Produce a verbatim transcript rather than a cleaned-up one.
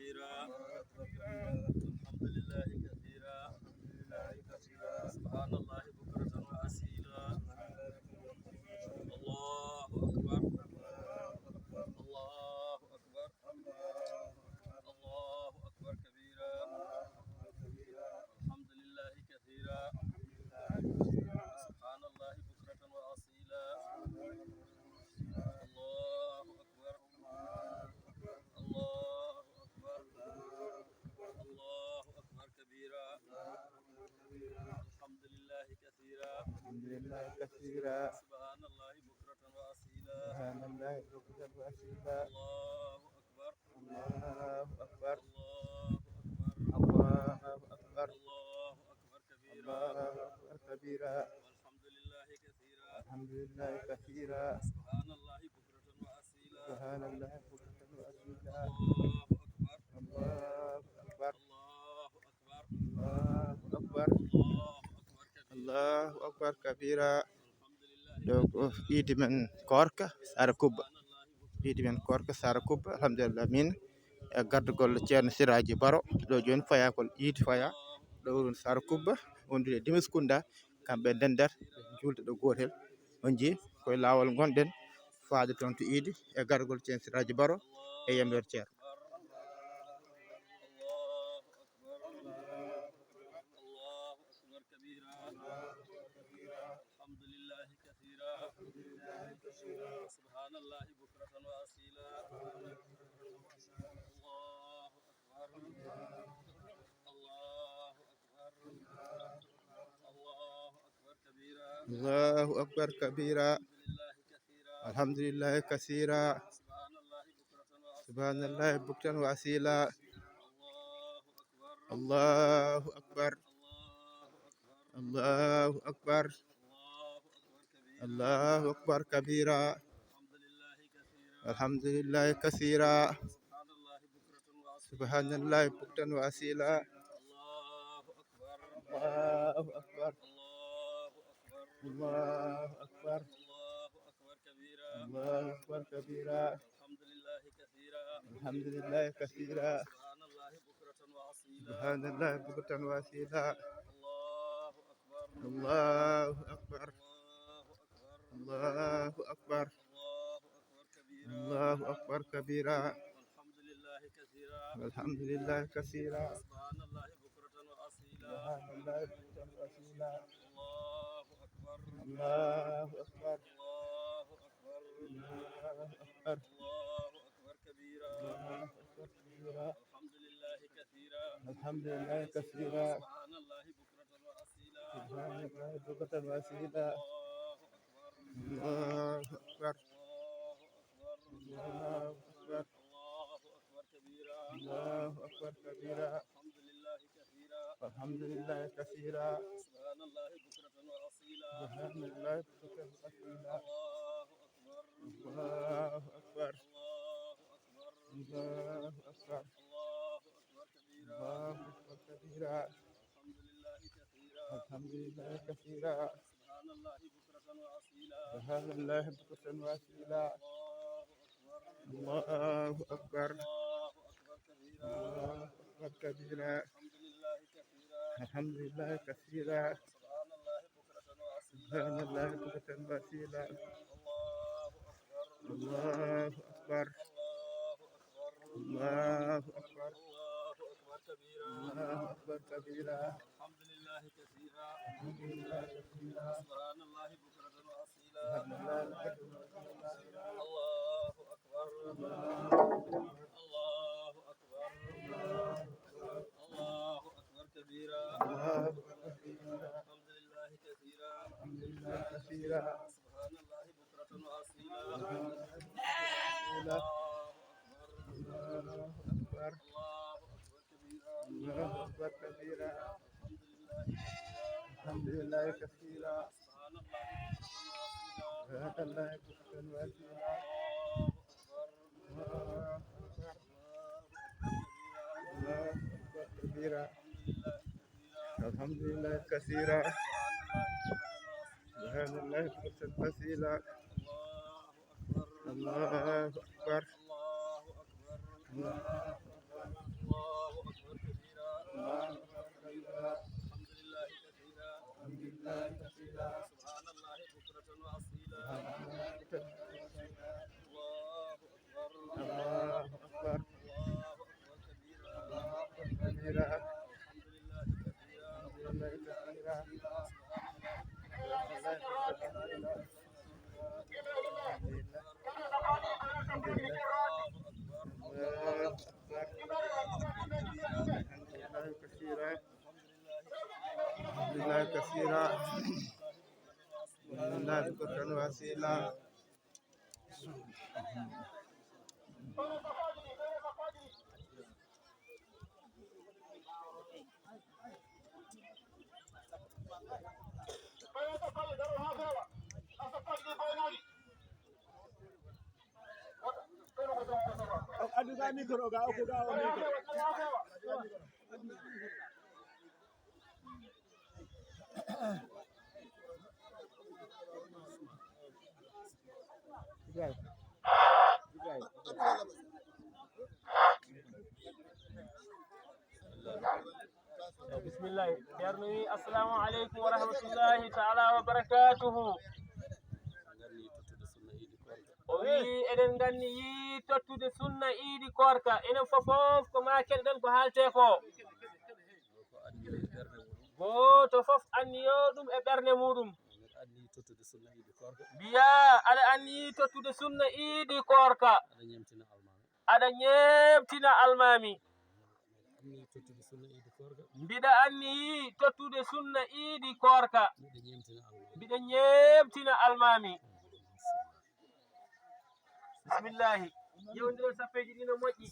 كثيرا. الحمد لله كثيرا. سبحان الله بكرة وأصيلا. الله أكبر. الله أكبر. الله أكبر كبيرا. الحمد لله كثيرا. سبحان الله بكرة وأصيلا. الله أكبر. الله أكبر. الله أكبر كبيرا. الحمد لله كثيرا. الحمد لله كثيرا. سبحان الله بكرة وأصيلا. سبحان الله بكرة وأصيلا. الله أكبر. الله أكبر. الله أكبر. الله أكبر. الله أكبر كبيرا. الله أكبر كبيرا. والحمد لله كثيرا. الحمد لله كثيرا. سبحان الله بكرة وأصيلا. سبحان الله بكرة وأصيلا. الله أكبر. الله أكبر. الله أكبر. الله أكبر. الله أكبر كبيرا. الله أكبر كبيرا. الحمد لله. Ɗo ko iidi men koorka Saare Kubba. Iidi men koorka Saare Kubba, alhamdulillah, min e gardagol Ceerno Siraaji Baro. Ɗo jooni fayakol iidi faya. Ɗo wurin Saare Kubba, wondude Dimis Kunda, kamɓe ndendata, ɓe juulde ɗo gootel. On njii, koye laawol ngonɗen, faade toon to iidi, e gardagol Ceerno Siraaji Baro, e yambeere Ceerno. الله أكبر كبيرا. الحمد لله كثيرا. سبحان الله بكرة وأصيلا. الله أكبر. الله أكبر. الله أكبر كبيرا. الله أكبر كبيرا. الحمد لله كثيرا. الحمد لله كثيرا. سبحان الله بكرة وأصيلا. سبحان الله بكرة وأصيلا. الله أكبر. الله أكبر. الله أكبر. الله أكبر. الله أكبر كبيرا. الله أكبر كبيرا. الحمد لله كثيرا. الحمد لله كثيرا. سبحان الله بكرة وأصيلا. سبحان الله بكرة وأصيلا. الله أكبر. الله أكبر. الله أكبر. الله أكبر. الله أكبر كبيرا. الله أكبر كبيرا. الحمد لله كثيرا. الحمد لله كثيرا. سبحان الله بكرة وأصيلا. سبحان الله بكرة وأصيلا. الله أكبر. الله أكبر. الله أكبر. الله أكبر. الله أكبر كبيرا. الله أكبر كبيرا. والحمد لله كثيرا. والحمد لله كثيرا. سبحان الله بكرة وأصيلا. سبحان الله بكرة وأصيلا. الله أكبر. الله أكبر. الله أكبر. الله أكبر. الله أكبر كبيرا. الله أكبر كبيرا. الحمد لله كثيرا. الحمد لله كثيرا. سبحان الله بكرة وأصيلا. سبحان الله بكرة وأصيلا. الله أكبر. الله أكبر. الله أكبر. الله أكبر. الله أكبر كبيرا. الله أكبر كبيرا. الحمد لله كثيرا. الحمد لله كثيرا. سبحان الله بكرة وأصيلا. سبحان الله بكرة وأصيلا. الله أكبر. الله أكبر. الله أكبر. الله أكبر. الله أكبر كبيرا. الله أكبر كبيرا. الحمد لله كثيرا. الحمد لله كثيرا. سبحان الله بكرة وأصيلا. سبحان الله بكرة وأصيلا. الله أكبر. الله أكبر. الله أكبر كبيرا. الله أكبر كبيرا. الحمد لله كثيرا. الحمد لله كثيرا. سبحان الله بكرة وأصيلا. سبحان الله بكرة وأصيلا. الله أكبر. الله أكبر. الله أكبر. الله أكبر. الله أكبر كبيرا. الله أكبر كبيرا. الحمد لله كثيرا. الحمد لله كثيرا. سبحان الله بكرة وأصيلا. سبحان الله بكرة وأصيلا. الله أكبر. الله أكبر. الله أكبر كبيرا. الله أكبر كبيرا. الحمد لله كثيرا. الحمد لله كثيرا. سبحان الله بكرة وأصيلا. سبحان الله بكرة وأصيلا. الله أكبر. الله أكبر. الله أكبر كبيرا. الله أكبر كبيرا. الحمد لله كثيرا. الحمد لله كثيرا. سبحان الله بكرة وأصيلا. سبحان الله بكرة وأصيلا. الله أكبر. الله أكبر. الله أكبر كبيرا. الله أكبر كبيرا. الحمد لله كثيرا. الحمد لله كثيرا. سبحان الله بكرة وأصيلا. سبحان الله بكرة وأصيلا. الله أكبر. الله أكبر. الله أكبر. الله أكبر. الحمد لله كثيرا. الحمد لله كثيرا. سبحان الله بكرة وأصيلا. سبحان الله بكرة وأصيلا. الله أكبر. الله أكبر. الله أكبر كبيرا. الله أكبر كبيرا. الحمد لله كثيرا. الحمد لله كثيرا. الحمد لله كثيرا. الحمد لله. الحمد لله كثيرا. الحمد لله كثيرا. الحمد لله بكرة وأصيلا. Addu ga micro ga, okku ga o micro. Bismillah. Ceerno wi, assalamu aleykum wa rahmatullahi taala wa barakatuhu. O wi, eɗen nganni yi tottude sunna iidi koorka. Enen fof fof ko ma keɗoɗen ko haalte ko. Gooto fof anniyo ɗum e ɓernde muɗum. Mbiya aɗa anniyi tottude sunna iidi koorka. Aɗa ñeemtina almaami. Mbiɗa anniyi tottude sunna iidi koorka. Mbiɗa ñeemtina almaami. Bismillahi. Ƴeewndiro sappeeji ɗi no moƴƴi.